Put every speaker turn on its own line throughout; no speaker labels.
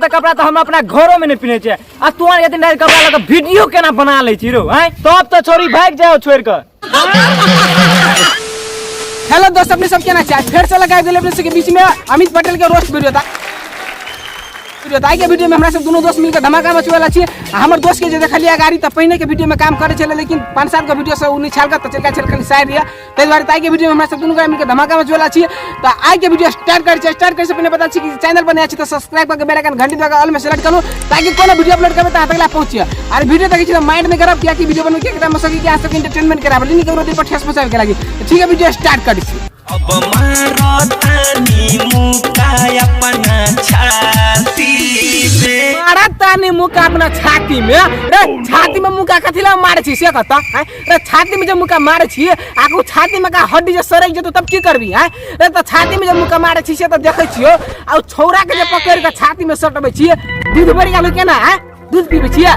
के तऽ कपड़ा तऽ हम अपना घरो में नहीं पिन्है छियै आ तू आर एते कपड़ा लऽ कऽ वीडियो केना बना लै छी रो आँय तब तऽ छोरी भागि जाओ छोड़ि कऽ।
हेलो दोस्त, अपने सब केना छै? फेर से लगाए गेल अपने सबके बीच में अमित पटेल के रोस्ट वीडियो था। वीडियो के वीडियो में हमरा सब दोनों दोस्त मिलकर धमाका मचवेला छी। आ हमर दोस्त के जे देखलिए गाड़ी त पहिने के वीडियो में काम करे छले, लेकिन 5-7 गो वीडियो से उ नहीं छाल के त चलका छल खाली साइड रिया। ताहि दुआरे ताई के वीडियो में हमरा सब दोनों मिलकर धमाका मचवेला छी। त आइ के वीडियो स्टार्ट करे छी। स्टार्ट करे से पहिने बता छी कि चैनल पर नया छी त सब्सक्राइब करके बेल आइकन घंटी दबा के ऑल में सेलेक्ट करू ताकि कोनो वीडियो अपलोड करबे त अहाँ तक पहुंचे। आर वीडियो देखै छी त माइंड नहीं करब, कियाकि वीडियो बनबै के एकटा मसकी के अहाँ सबके एंटरटेनमेंट कराबे, लेकिन ककरो दिल पर ठेस पहुंचाबे के लागी। त ठीक है, वीडियो स्टार्ट करै छी।
अब मारतानी मुका अपना छाती में।
मारतानी मुका अपना छाती में। रे छाती में मुका कथी ला मारे छी से कहता? हैं? रे छाती में जब मुका मारे छी, आगू छाती में का हड्डी जे सड़क जेतो तब की करबी? हैं? रे त छाती में जब मुका मारे छी से त देखै छियो, आ उ छौरा के जे पकड़ के छाती में सटबै छी, दूध बढ़ गेल केना? हैं? दूध पीबै छियै?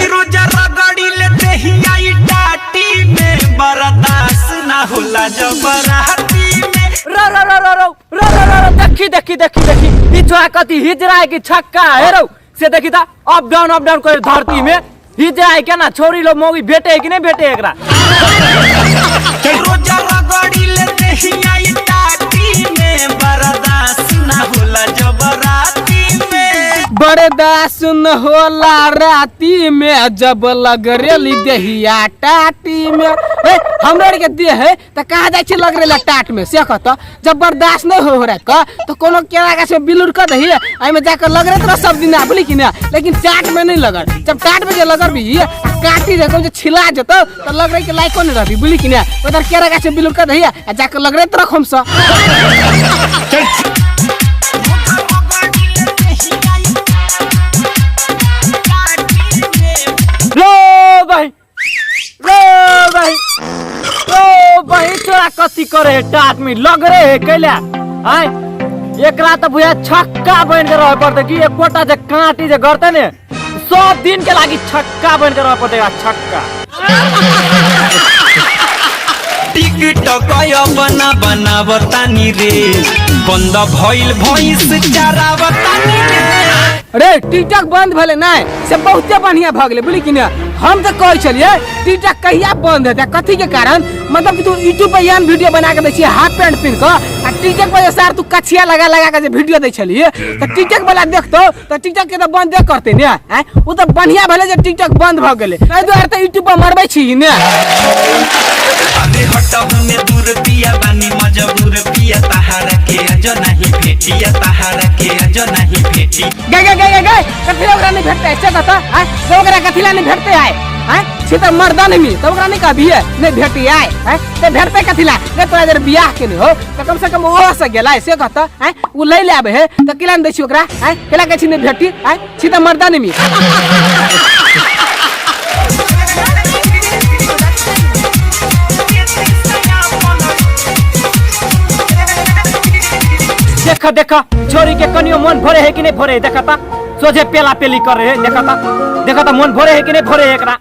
रोजा रगड़ी ले देहिया ई टाटी में, बर्दाश्त ना होला जबराती में।
रो रो रो रो रो रो रो रो रो, देखी देखी देखी देखी ई छोरा कथी हिजरा है कि छक्का है रो से देखी ता अप डाउन अप डाउन करे धरती में हिजरा है केना छोरी लोग मौगी भेटे है कि नहीं भेटे है एकरा।
रोजा रगड़ी ले देहिया ई टाटी में, बर्दाश्त ना होला जबराती में।
बर्दाश्त न होला राती में जब लगरेली देहिया टाटी में। ए, हमरा आर के देह है त कहाँ जाइ छी लगरेला टाट में से कहत? जब बर्दाश्त नहीं हो रात का तो कोनो केरा गाछ में बिलुर कर दही, एहिमे जाकर लगरैत रह सब दिन, बुझली कि ना? लेकिन टाट में नहीं लगल। जब टाट में जे लगरबी आ काटी रखो जे छिला जेतौ त लगरै के लायको नहीं रहबी, बुझली कि ना? उधर केरा गाछ में बिलुर कर दही आ जाकर लगरैत रख हमसे।
रो भाई, रो भाई, रो भाई, तोरा कथी करे है टाट में लग रहे है कैला? आय एकरा त भुया छक्का बन के रहे पड़ते कि एकोटा जे कांटी जे गरते ने सब दिन के लागी छक्का बन के रहे पड़ते एकरा छक्का।
टिकटॉक बना बनावतानी रे, बंद भइल भइस चरावतानी रे।
रे टिकटॉक बंद भेलै नै से बहुते बढ़िया भऽ गेलै, बुझली कि नै? हम तऽ कहै छलियै टिकटॉक कहिया बंद हेतै, कथी के कारण? मतलब कि तू यूट्यूब पर एहन वीडियो बना के दै छियै हाफ पैंट पिन्ह कऽ, आ टिकटॉक पर जे सार तू कछिया लगा लगा के जे वीडियो दै छलियै तऽ टिकटॉक वाला देखतौ तऽ टिकटॉक के तऽ बंदे करतै ने। आँय, ओ तऽ बढ़िया भेलै जे टिकटॉक बंद भऽ गेलै, एहि दुआरे तऽ यूट्यूब पर मरबै छी ने।
अरे हटहु में दूर पिया बानी मजबूर पिया, तहारा के अज नहीं भेटिया, तहारा के अज नहीं भेटी।
गे गे गे गे गे, कथी ला ओकरा नहीं भेटतै से कहता? आँय, से ओकरा कथी ला नहीं भेटतै? आय आँय, से तऽ मर्दा नहीं मिली तब ओकरा नहीं कहबियै नहीं भेटी। आय आँय, ते भेटतै कथी ला? रे तोरा जर बियाह के नहीं हो तऽ कम से कम ओहो से गेलै से कहता? आँय, उ लै ले आबै है तऽ केला नहीं दै छी ओकरा? आँय, केला कहै छी नहीं भेटी? आँय, छी तऽ मर्दा नहीं मिली।
देखा देखा छोरी के कनियो मन भरे है कि नहीं भरे है? देखा ता सोझे पेला पेली कर रहे है। देखा ता, देखा ता मन भरे है कि नहीं भरे है एकरा।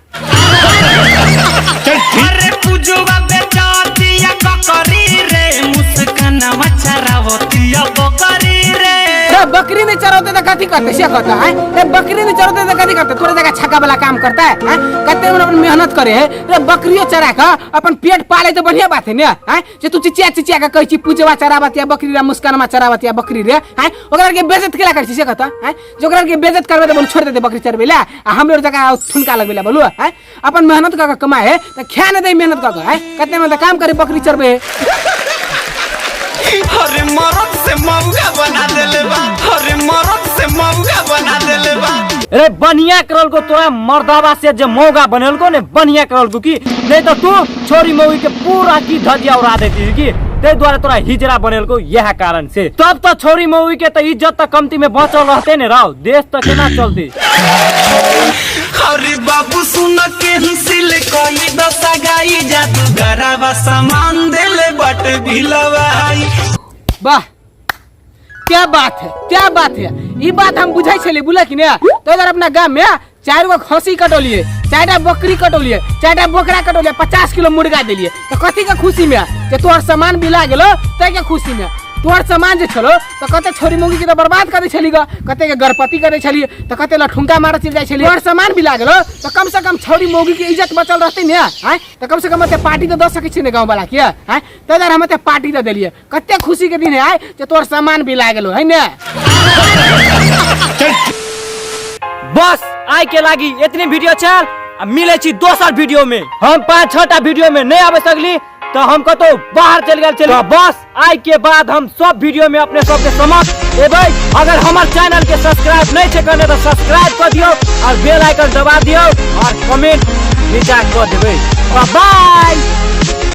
अरे पूजुआ बेचातिया ककरी रे, मुस्कानवा चरावतिया बकरी रे।
रे बकरी नहीं चराते तो कथी करते से कहता है? रे बकरी नहीं चराते तो कथी करते? थोड़े जगह छक्का वाला काम करता है, हैं? कते उन अपन मेहनत करे है। रे बकरियो चरा के अपन पेट पाले तो बढ़िया बात है ने। हैं? जे तू चिचिया चिचिया के कहै छी पूजवा चरावतिया बकरी रे, मुस्कानवा चरावतिया बकरी रे, हैं? ओकरा के बेइज्जत केला करै छी से कहता? हैं? जे ओकरा के बेइज्जत करबे त बोलू छोड़ देते बकरी चरबै ला, आ हमरो जगह ठुनका लगबै ला बोलू। हैं? अपन मेहनत कऽ के कमाए है त खा नै दे मेहनत कऽ के, हैं? कते में त काम करे बकरी चरबै है।
अरे मरद से मौगा बना देले बा, अरे मरद से मौगा बना देले बा।
रे बढ़िया करल को तोरा मर्दावा से जे मौगा बनल को ने बढ़िया करल को की नहीं तो तू छोरी मौगी के पूरा की धजिया उड़ा देती है की, ते द्वारा तोरा हिजरा बनल को यह कारण से। तब तो छोरी मौगी के तो इज्जत तो कमती में बचल रहते ने राव, देश तो केना चलती।
अरे बाबू सुन के हंसिल कोई दशा गाई, जादूगरवा सामान देले बट भिलवाई।
वाह क्या बात है, क्या बात है। ई बात हम बुझै छलियै बुझल कि ने? तो इधर अपना गाम में 4 गो खसी कटौलिए, 4टा बकरी कटौलिए, 4टा बोकरा कटौलिए, 50 किलो मुर्गा देलिए, तो कथी के खुशी में? जे तोहर सामान बिला गेलो तै के खुशी में। तोहर सामान जे छलो तऽ कते छोरी मौगी के तऽ बर्बाद कर दै छली ग, कते के गर्भवती कर दै छली, तऽ कते लठुनका मारऽ चलि जाइ छली। तोहर सामान भी लागलो तऽ कम से कम छोरी मौगी के इज्जत बचल रहतै ने। आँय, तऽ कम से कम एते पार्टी तऽ दऽ सकै छी ने गाँव वाला के। आँय, ताहि दुआरे हम एते पार्टी दऽ देलियै। कते खुशी के दिन है आइ जे तोहर सामान भी लागलो है ने।
बस आइ के लागी इतनी वीडियो छल, आ मिले छी दोसर वीडियो में। हम 5-6 टा वीडियो में नहीं आबे सकली तो हम कतौ बाहर चल गेल छली। तो बस आइ के बाद हम सब वीडियो में अपने सबके समक्ष एबै। अगर हमर चैनल के सब्सक्राइब नहीं छै करने तो सब्सक्राइब कर दियौ और बेल आइकन दबा दियौ और कमेंट नीचा कर देबै। बाय।